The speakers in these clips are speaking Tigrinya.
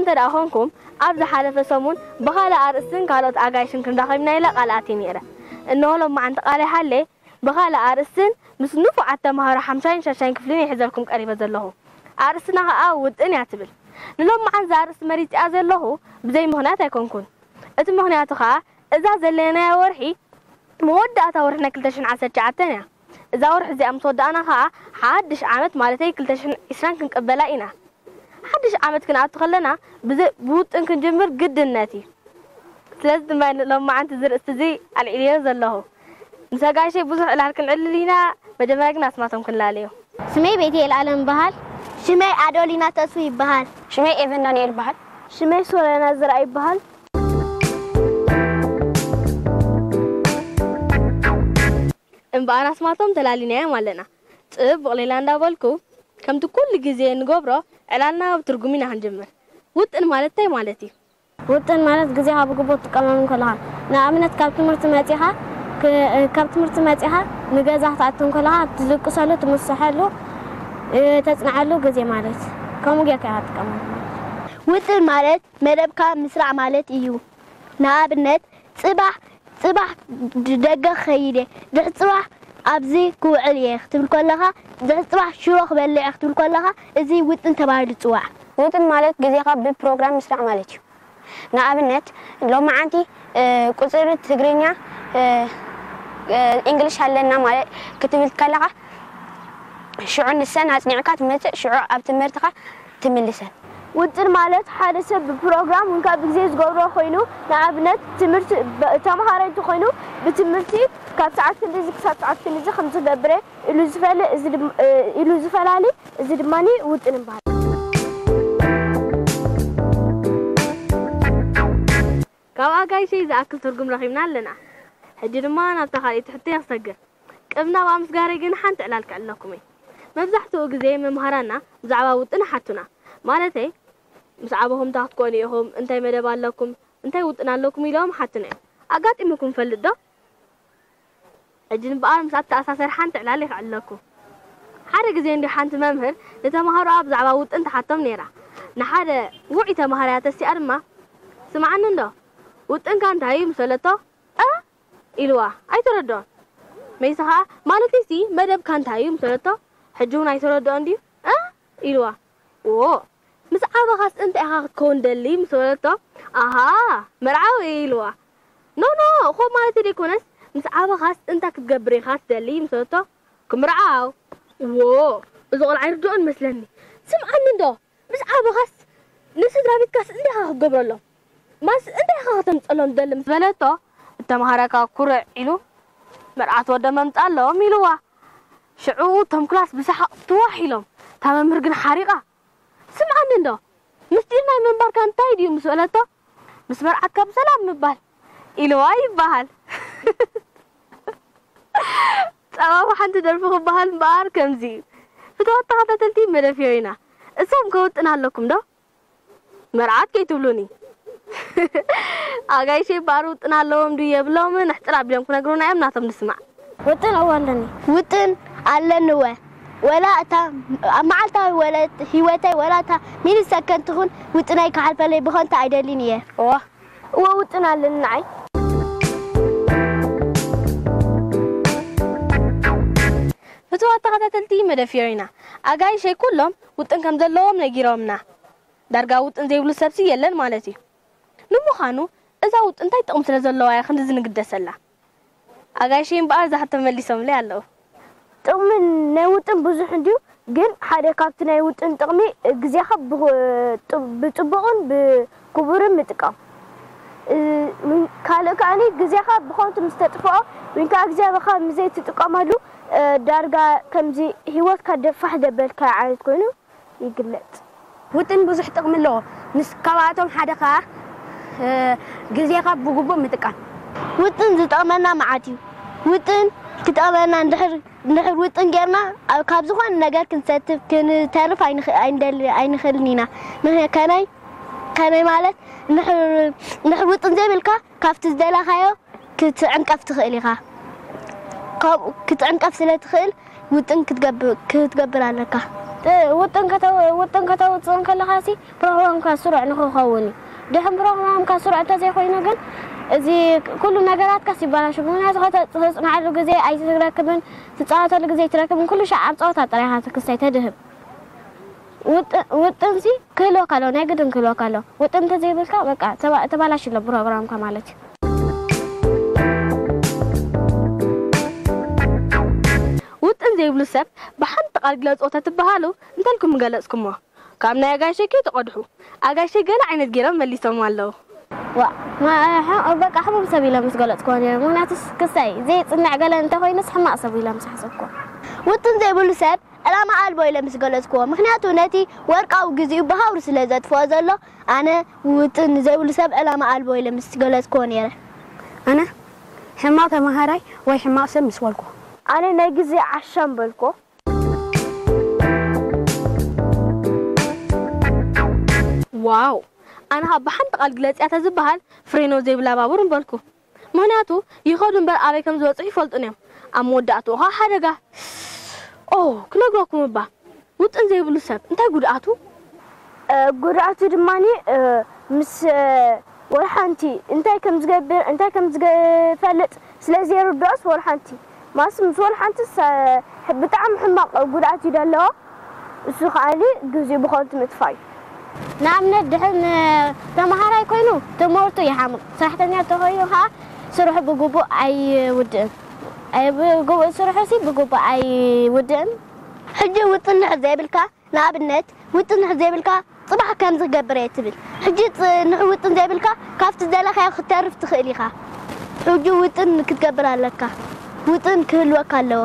እንተ ደኣ ኾንኩም፣ ኣብ ዝሓለፈ ሰሙን ብኻልእ ኣርእስትን ካልኦት ኣጋይሽን ክንራኸብ ኢና ኢለ ቃል ኣትየ ነይረ። እንሆ ሎማዓንቲ ቃለይ ሓልየ ብኻልእ ኣርእስትን ምስ ንፉዓት ተምሃሮ ሓምሻይን ሻሻይን ክፍሊን እየ ሒዘልኩም ቀሪበ ዘለኹ። ኣርእስትና ኸኣ ውጥን እያ ትብል። ንሎማዓንቲ እዛ ኣርእስቲ መሪጸያ ዘለኹ ብዘይ ምኽንያት ኣይኮንኩን። እቲ ምኽንያቱ ኸኣ እዛ ዘለናያ ወርሒ መወዳእታ ወርሒ ናይ ክልተ ሽሕን ዓሰርተ ትሽዓተን እያ። እዛ ወርሒ እዚኣ ምስ ወዳእና ኸኣ ሓድሽ ዓመት ማለተይ ክልተ ሽሕን ዕስራን ክንቅበላ ኢና። ሓድሽ ዓመት ክንኣቱ ከለና ብዘ- ብውጥን ክንጅምር ግድነት እዩ። ስለዚ ድማ ሎማዓንቲ እዚ ርእስቲ እዚ ኣልዒለዮ ዘለኹ። ምስ ኣጋይሸይ ብዙሕ ዕላል ክንዕልል ኢና። መጀመርያ ግን ኣስማቶም ክንላለዮ። ስመይ ቤቴል ኣለም ይበሃል። ሽመይ ኣዶሊና ተስፉ ይበሃል። ሽመይ ኤቨን ዳንኤል ይበሃል። ሽመይ ሶለና ዝርኣ ይበሃል። እምበኣር ኣስማቶም ተላሊናዮም ኣለና። ጽቡቕ ሌላ እንዳበልኩ፣ ከምቲ ኩሉ ግዜ እንገብሮ፣ ዕላልና ብትርጉም ኢና ክንጅምር። ውጥን ማለት እንታይ ማለት እዩ? ውጥን ማለት ግዜኻ ብግቡእ ትጥቀመሉ እንከለኻ፣ ንኣብነት ካብ ትምህርቲ መጺኻ ክ-፣ ካብ ትምህርቲ መጺኻ ንገዛ ክትኣቱ እንከለኻ ትድቅሰሉ፣ ትምስሐሉ፣ እ፣ ተጽንዓሉ ግዜ ማለት እዩ። ከምኡ ጌርካ ኢኻ ትጥቀመሉ ማለት እዩ። ውጥን ማለት መደብካ ምስራዕ ማለት እዩ። ንኣብነት ጽባሕ፣ ጽባሕ ድ-፣ ደገ ክኸይድ እየ፣ ድሕሪ ጽባሕ ኣብዚ ክውዕል እየ ክትብል ከለኻ፣ ድሕሪ ጽባሕ ሽሮ ክበልዕ እየ ክትብል ከለኻ፣ እዚ ውጥን ተባሂሉ ይጽዋዕ። ውጥን ማለት ግዜኻ ብፕሮግራም ምስራዕ ማለት እዩ። ንኣብነት ሎማዓንቲ፣ እ፣ ቁጽሪ ትግርኛ፣ እ፣ እ፣ እንግሊሽ ኣለና ማለት ክትብል ከለኻ፣ ሽዑ ንሰን ኣጽኒዕካ ትመጽእ፣ ሽዑ ኣብ ትምህርትኻ ትምልሰን። ውጥን ማለት ሓደ ሰብ ብፕሮግራም ወይ ከዓ ብግዜ ዝገብሮ ኮይኑ፣ ንኣብነት ትምህርቲ ብ-፣ ተምሃራይ እንተኾይኑ ብትምህርቲ ካብ ሰዓት ክንድዚ ክሳብ ሰዓት ክንድዚ ከም ዝገብረ ኢሉ ዝፈለ-፣ እዚ ድም-፣ እ፣ ኢሉ ዝፈላሊ፣ እዚ ድማ ውጥን ይበሃል። ካብ ኣጋይሸይ ዝኣክል ትርጉም ረኺብና ኣለና። ሕጂ ድማ ናብታ ካልኣይቲ ሕቶይ ክሰግር። ቅድሚ ናብኣ ምስጋረይ ግን ሓንቲ ዕላል ክዕልለኩም እየ። መብዛሕትኡ ግዜ መምሃራንና ብዛዕባ ውጥን ይሓቱና። ማለተይ፣ ምስ ዓበኹም እንታይ ክትኮኑ ኢኹም፣ እንታይ መደብ ኣለኩም፣ እንታይ ውጥን ኣለኩም ኢሎም ይሓቱና እዮም። ኣጋጢሙኩም ይፈልጥ ዶ? ሕጂ እምበኣር ምስ ኣተኣሳሰር ሓንቲ ዕላል እየ ክዕልለኩም። ሓደ ግዜ እንዲዩ ሓንቲ መምህር ንተምሃሮኣ ብዛዕባ ውጥን ትሓቶም ነይራ። ንሓደ ውዑይ ተምሃራያ ተሲኣ ድማ፣ "ስምዓኒ እንዶ፣ ውጥንካ እንታይ እዩ?" ምስ በለቶ፣ "እ?" ኢልዋ፣ ኣይተረድኦን። መይሳ ኸኣ፣ "ማለተይሲ መደብካ እንታይ እዩ?" ምስ በለቶ፣ ሕጂ እውን ኣይተረድኦን ድዩ? "እ?" ኢልዋ። "ዎ፣ ምስ ዓበኻስ እንታይ ኢኻ ክትከውን ደሊ?" ምስ በለቶ፣ "ኣሃ፣ መርዓዊ" ኢልዋ። "ኖ፣ ኖ፣ እኾ ማለተይ ደይኮነስ፣ ምስ ዓበኻስ እንታይ ክትገብር ኢኻ ትደሊ?" ምስ በለቶ፣ "ክምርዓው።" "ዎ፣ እዚ ቆልዓ ኣይርድኦን መስለኒ። ስምዓኒ እንዶ፣ ምስ ዓበኻስ ንስድራ ቤትካስ እንታይ ኢኻ ክትገብረሎም? ማስ እንታይ ኢኻ ከተምጸሎም ትደሊ?" ምስ በለቶ፣ እተምሃራይ ከኣ ኩርዕ ኢሉ፣ "መርዓት ወደ መምጻሎም" ኢልዋ። ሽዑ እቶም ክላስ ብሰሓቕ ትዋሕ ኢሎም። እታ መምህር ግን ሓሪቓ፣ "ስምዓኒ እንዶ፣ ምስጢር ናይ ምንባርካ እንታይ ድዩ?" ምስ በለቶ፣ "ምስ መርዓትካ ብሰላም ምባል" ኢልዋ ይበሃል። ጸባብ ሓንቲ ደርፊ ክበሃል እምበኣር ከምዚ እዩ። ፍትዋት ተኸታተልቲ መደብ ፊዮሪና፣ እሶም ከ ውጥን ኣለኩም ዶ? መርዓት ከይትብሉኒ። ኣጋይሸይ እምበኣር ውጥን ኣለዎም ድዩ የብሎምን? ሕጽር ኣቢሎም ክነግሩና እዮም፣ ናቶም ንስማዕ። ውጥን እወ ኣለኒ። ውጥን ኣለኒ እወ። ወላ እታ ኣብ መዓልታዊ ወለት-፣ ህይወተይ ወላ እታ ሚሊ ሰከንድ ትኹን ውጥነይ ክሓልፈለይ ብኸንቱ ኣይደልን እየ። እወ። እወ ውጥን ኣለኒ ንዓይ። ፍትዋት ተኸታተልቲ መደብ ፊዮሪና፣ ኣጋይሸይ ኩሎም ውጥን ከም ዘለዎም ነጊሮምና። ዳርጋ ውጥን ዘይብሉ ሰብሲ የለን ማለት እዩ። ንምዃኑ እዛ ውጥን እንታይ ጥቕሚ ስለ ዘለዋ እያ ክንድዚ ንግደሰላ? ኣጋይሸይ እምበኣር እዛ ሕቶ መሊሶምለይ ኣለዉ። ጥቕሚ ናይ ውጥን ብዙሕ እንድዩ፣ ግን ሓደ ካብቲ ናይ ውጥን ጥቕሚ ግዜኻ ብኹ-፣ ጥ-፣ ብጽቡቕን ብክቡርን ምጥቃም። እ፣ ካልእ ከኣኒ ግዜኻ ብኸንቱ ምስ ተጥፍኦ፣ ወይ ከዓ ግዜኻ ምስ ዘይትጥቀመሉ፣ እ፣ ዳርጋ ከምዚ ህይወትካ ደፋሕ ዘበልካ ዓይነት ኮይኑ፣ ይግለጽ። ውጥን ብዙሕ ጥቕሚ ኣለዎ። ንስ-፣ ካብኣቶም ሓደ ኸኣ፣ እ፣ ግዜኻ ብግቡእ ምጥቃም። ውጥን ዝጠቕመና መዓት እዩ። ውጥን ክጠቕመና እንድሕር፣ እንድሕር ውጥን ጌርና፣ ኣብ፣ ካብ ዝኾነ ነገር ክንሰትፍ፣ ክንተርፍ ኣይንኽ-፣ ኣይንደል-፣ ኣይንኽእልን ኢና። ምኽንያት ከመይ፣ ከመይ ማለት፣ እንድሕር፣ እንድሕር ውጥን ዘይብልካ፣ ካብቲ ዝደለኻዮ ክትዕንቀፍ ትኽእል ኢኻ። ካብኡ ክትዕንቀፍ ስለ ትኽእል ውጥን ክትገብ-፣ ክትገብር ኣለካ። ጥ- ውጥን ከተው- ውጥን ከተውፅእ እንከለኻሲ ፕሮግራምካ ስሩዕ ንክኸውን እዩ። ድሕን ፕሮግራምካ ስሩዕ እንተዘይኮይኑ ግን እዚ ኩሉ ነገራትካስ ይባላሹ። ምክንያቱ ከተፅንዓሉ ግዜ ኣይትረክብን፣ ትፃወተሉ ግዜ ኣይትረክብን። ኩሉ ሻዕ ኣብ ፀወታ ጥራይ ኢኻ ክስታይ ተድህብ። ውጥ- ውጥንሲ ክህልወካ ኣለዎ፣ ናይ ግድን ክህልወካ ኣለዎ። ውጥን እንተዘይብልካ በቃ ተባ- ተባላሽ ኣሎ ፕሮግራምካ ማለት እዩ። ውጥን ዘይብሉ ሰብ ብሓንቲ ቃል ግለፅዎ ተትበሃሉ እንተልኩም ምገለፅኩሞ? ካብ ናይ ኣጋይሸይ ከይትቐድሑ። ኣጋይሸይ ገለ ዓይነት ገይሮም መሊሶም ኣለዉ። ዋ ማ- ሕ- በቃ ሕሙም ሰብ ኢለ ምስ ገለፅክዎ ነይረ። ምክንያቱስ ክሳይ ዘይፅንዕ ገለ እንተኮይኑስ ሕማቕ ሰብ ኢለ ምስ ሓሰብክዎ። ውጥን ዘይብሉ ሰብ ዕላማ ኣልቦ ኢለ ምስ ገለፅክዎ። ምክንያቱ ነቲ ወርቃዊ ግዜኡ ብሃውሪ ስለ ዘጥፍኦ ዘሎ ኣነ ውጥን ዘይብሉ ሰብ ዕላማ ኣልቦ ኢለ ምስ ገለፅክዎ ነይረ። ኣነ ሕማቕ ተመሃራይ ወይ ሕማቕ ሰብ ምስ በልኩ። ኣነ ናይ ግዜ ዓሻ ምበልኩዎ። ዋው ኣነ ካብ ብሓንቲ ቃል ግለፅያ ተዝበሃል ፍሬኖ ዘይብላ ባቡር ምበልኩ። ምኽንያቱ ይኸዱ እምበር ኣበይ ከም ዝበፅሑ ይፈልጡን እዮም። ኣብ መወዳእትኡ ኸዓ ሓደጋ። ኦ ክነግረኩም እባ ውጥን ዘይብሉ ሰብ እንታይ ጉድኣቱ? ጉድኣቱ ድማ ምስ ወልሓንቲ እንታይ ከም ዝገብር እንታይ ከም ዝፈልጥ ስለ ዘይርድኦስ ወልሓንቲ ማስ ምስ ወልሓንቲ ብጣዕሚ ሕማቕ ጉድኣት እዩ ዘለዎ። እሱ ከዓኒ ግዜኡ ብኸንቱ ምጥፋእ እዩ። ንኣብነት ድሕን ተመሃራይ ኮይኑ ትምህርቱ ይሓምቕ፣ ሰራሕተኛ ተኮይኑ ከዓ ስርሑ ብግቡእ ኣይውድእን። ኣይ ብግቡእ ስርሑ ሲ ብግቡእ ኣይውድእን። ሕጂ ውጥን ንሕ ዘይብልካ ንኣብነት ውጥን ንሕ ዘይብልካ ፅባሕ ከምዚ ክገብር እየ ትብል። ሕጂ ንሕ ውጥን ዘይብልካ ካብቲ ዝደለኻዮ ክትተርፍ ትኽእል ኢኻ። ሕጂ ውጥን ክትገብር ኣለካ። ውጥን ክህልወካ ኣለዎ።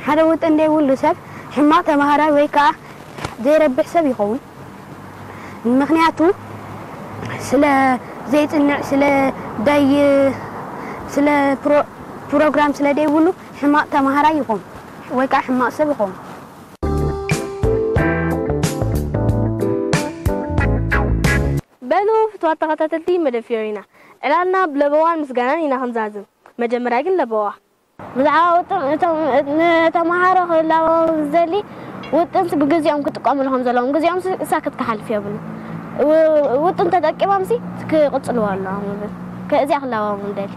ሓደ ውጥን ዘይብሉ ሰብ ሕማቕ ተመሃራይ ወይ ከዓ ዘይረብሕ ሰብ ይኸውን። ምኽንያቱ ስለ ዘይፅንዕ፣ ስለ ደይ ስለ ፕሮግራም ስለ ዘይብሉ ሕማቕ ተመሃራይ ይኸውን ወይ ከዓ ሕማቕ ሰብ ይኸውን። በሉ ፍትዋት ተኸታተልቲ መደብ ፊዮሪና ዕላልና ብለበዋን ምስጋናን ኢና ክንዛዝም። መጀመርያ ግን ለበዋ። ብዛዕባ ውጥን እቶም ንተምሃሮ ክላበዎም ዝደሊ ውጥንስ ብግዜኦም ክጥቀምሉ ከም ዘለዎም ግዜኦም ሳክት ክሓልፍ የብሉ። ውጥን ተጠቂሞምሲ ክቕፅልዎ ኣለዎም እብል። ከእዚኣ ክላበዎም ንደሊ።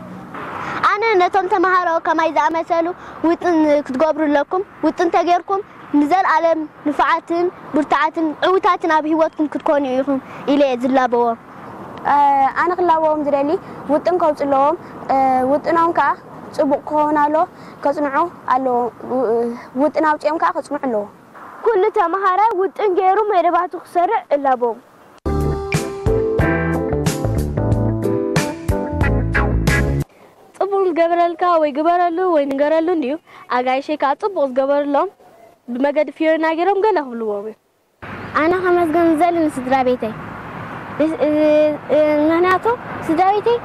ኣነ ነቶም ተምሃሮ ከማይ ዝኣመሰሉ ውጥን ክትገብሩ ኣለኩም። ውጥን ተጌርኩም ንዘልኣለም ንፉዓትን ብርቱዓትን ዕውታትን ኣብ ህይወትኩም ክትኮኑ ኢኹም ኢለ እየ ዝላበዎም። ኣነ ክላበዎም ዝደሊ ውጥን ከውፅእ ኣለዎም። ውጥኖም ከዓ ፅቡቕ ክኸውን ኣለዎ። ከፅንዑ ኣለዎም። ውጥን ኣውፂኦም ከዓ ከፅንዑ ኣለዎም። ኩሉ ተምሃራይ ውጥን ገይሩ መደባቱ ክሰርዕ እላቦም። ፅቡቕ ዝገበረልካ ወይ ግበረሉ ወይ ንገረሉ እንድዩ። ኣጋይሸይ ከዓ ፅቡቕ ዝገበሩሎም ብመገዲ ፊዮሪና ገይሮም ገለ ክብልዎም እዮም። ኣነ ከመስግን ዝደሊ ንስድራ ቤተይ ምክንያቱ ስድራ ቤተይ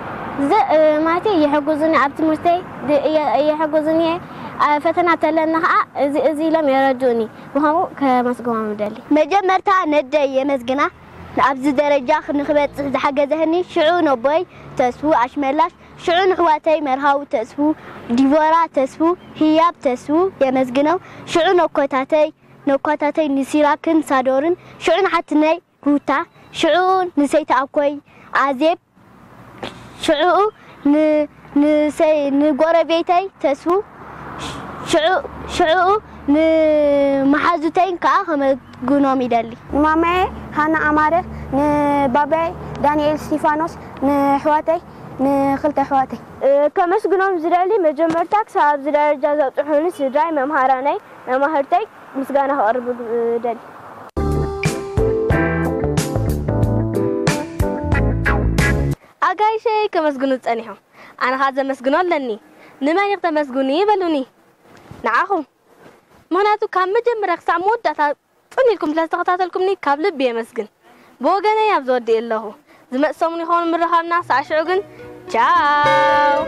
ማለተይ ይሕግዙኒ ኣብ ትምህርተይ ይሕግዙኒ ፈተና ተለኒ ከዓ እዚ እዚ ኢሎም የረድኡኒ ብከምኡ ከመስግኖም ይደሊ። መጀመርታ ነደይ የመስግና ኣብዚ ደረጃ ንክበፅሕ ዝሓገዘህኒ ሽዑ ነቦይ ተስፉ ኣሽመላሽ ሽዑ ንሕዋተይ መርሃዊ ተስፉ ዲቮራ ተስፉ ህያብ ተስፉ የመስግኖም ሽዑ ነኮታተይ ነኳታተይ ንሲራክን ሳዶርን ሽዑ ንሓትነይ ሩታ ሽዑ ንሰይቲ ኣኮይ ኣዜብ ሽዑ ንጎረቤተይ ተስፉ ሽዑ ንመሓዙተይን ከዓ ከመስግኖም ይደሊ። ንማማየ ሃና ኣማረ፣ ንባባየ ዳንኤል እስቲፋኖስ፣ ንኣሕዋተይ ንኽልተ ኣሕዋተይ። ከመስግኖም ዝደሊ መጀመርታ ክሳብ ኣብዚ ደረጃ ዘብፅሑኒ ስድራይ፣ መምሃራነይ፣ መማህርተይ ምስጋና ከቕርብ እደሊ። ኣጋይሸይ ከመስግኑ ጸኒሖም። ኣነ ኸኣ ዘመስግኖ ኣለኒ። ንመን ኢኺ ተመስግኒ በሉኒ? ንዓኹም። ምኽንያቱ ካብ መጀመርያ ክሳዕ መወዳእታ ጽን ኢልኩም ስለ ዝተኸታተልኩምኒ ካብ ልቢ የመስግን። ብወገነይ ኣብዚ ወዲኤ ኣለኹ። ዝመጽእ ሰሙን ይኸውን ምርኻብና፣ ሳዕ ሽዑ ግን ቻው።